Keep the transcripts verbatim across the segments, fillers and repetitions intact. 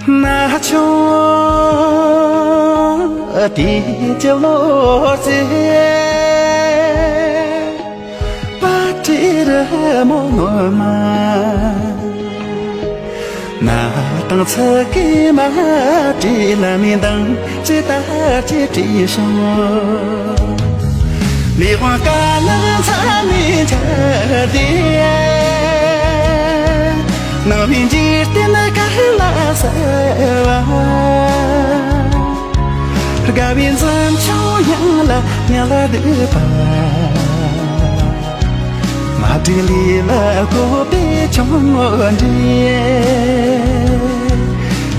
ན་ཆུང་དེ་ཀྱི་ལོ་ཚེ་པ་ཏི་རི་མོ་ངོ་མ། ན་དང་ཚ་གི་མ་བྲིས་ལ་མི་འདང་ཅི་ལྟར་ཅི་བྲིས་སོང་། ལས་དབང་དཀའ་ལས་མཚམས་མེད་འཆར་ཏེ། ནང་མི་འཇིག་རྟེན་དཀའ་ལས་སེལ་བ། དགའ་བའི་འཛུམ་ཆུང་ཡང་ལ་ཉལ་ལ་སྡོད་པ། མ་བསྒྲིགས་ལས་ལ་བཀོད་པའི་ཆུང་ངུ་འདྲིས།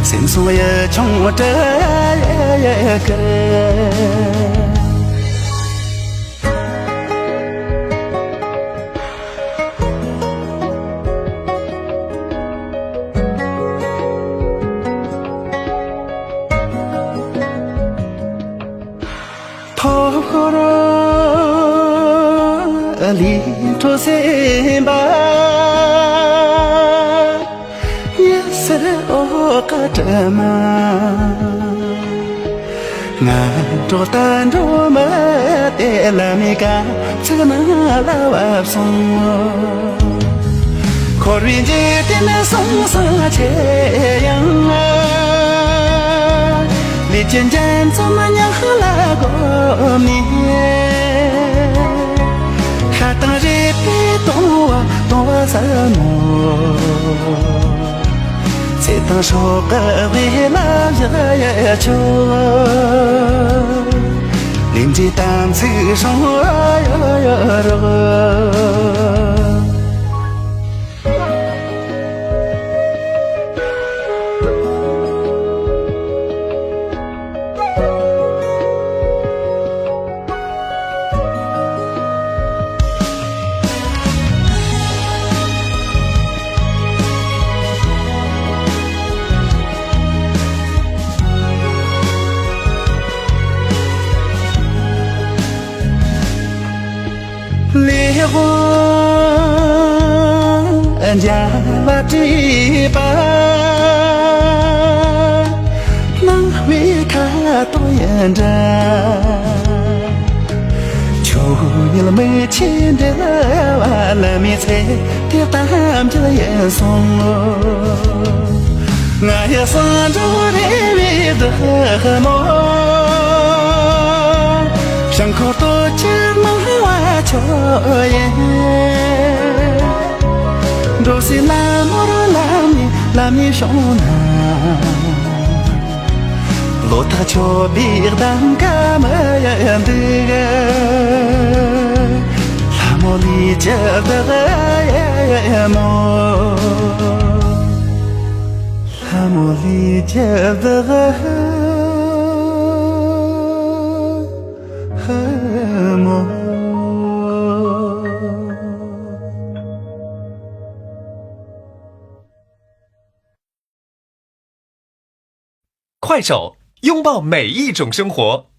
སེམས་སོང་ཡ་ཆུང་བྲལ་ཡ་ཡ་ཀར། ཐོབ་ཤོར་ལས་འཕྲོ་སེམས་པ། ཡུལ་སར་འོག་གི་དྲི་མ། ངན་གྲོགས་ལྟ་འགྲོ་མི་དེ་ལ་མི་དགའ་ཚིག་ནང་ལ་བབས་སོང་། འཁོར་བའི་འཇིག་རྟེན་སོང་ས་ཆེ་ཡང་། ལས་ཀྱི་འགྲན་ཚོམས་ཉག་ལ་བསྒོམས་ནས། ཤ་དང་རུས་པའི་གདུང་བ་གདུང་བ་ཟབ་མོ། ཚེ་དང་སྲོག་གི་དབུས་ལ་བཞག་ཡ་ཆོག། ལས་འབྲས་དམ་ཚིག་སྲུང་ཡ་རོགས། ལས་དབང་འཇའ་ལ་བྲིས་པ། སྣང་བའི་ཁ་དོག་ཡི་འདྲ། ཆོས་ཉིད་མིག་ཆུའི་འགྲེལ་བ་ལ་མི་ཚེ་དེ་གཏམ་རྒྱུད་ཡིན་སོང་། ང་ཡི་གསོན་འགྲོ་རེ་བའི་བདག་མོ། ཞིང་འཁོར་སྟོད་ཀྱི་སྣང་བ་ཁྱོད་ཡིན། འགྲོ་སའི་ལམ་མོར་ལམ་ཡིན་ལམ་ཡིན་བྱུང་ན། ལོ་ཐག་ཆོད་པའི་གདམ་ཀ་མི་ཡི་འདུག། ལྷ་མོ་ལུས་ཀྱི་བདག་ཡ་མོ། ལྷ་མོ་ལུས་ཀྱི་བདག་མོ། 快手，拥抱每一种生活。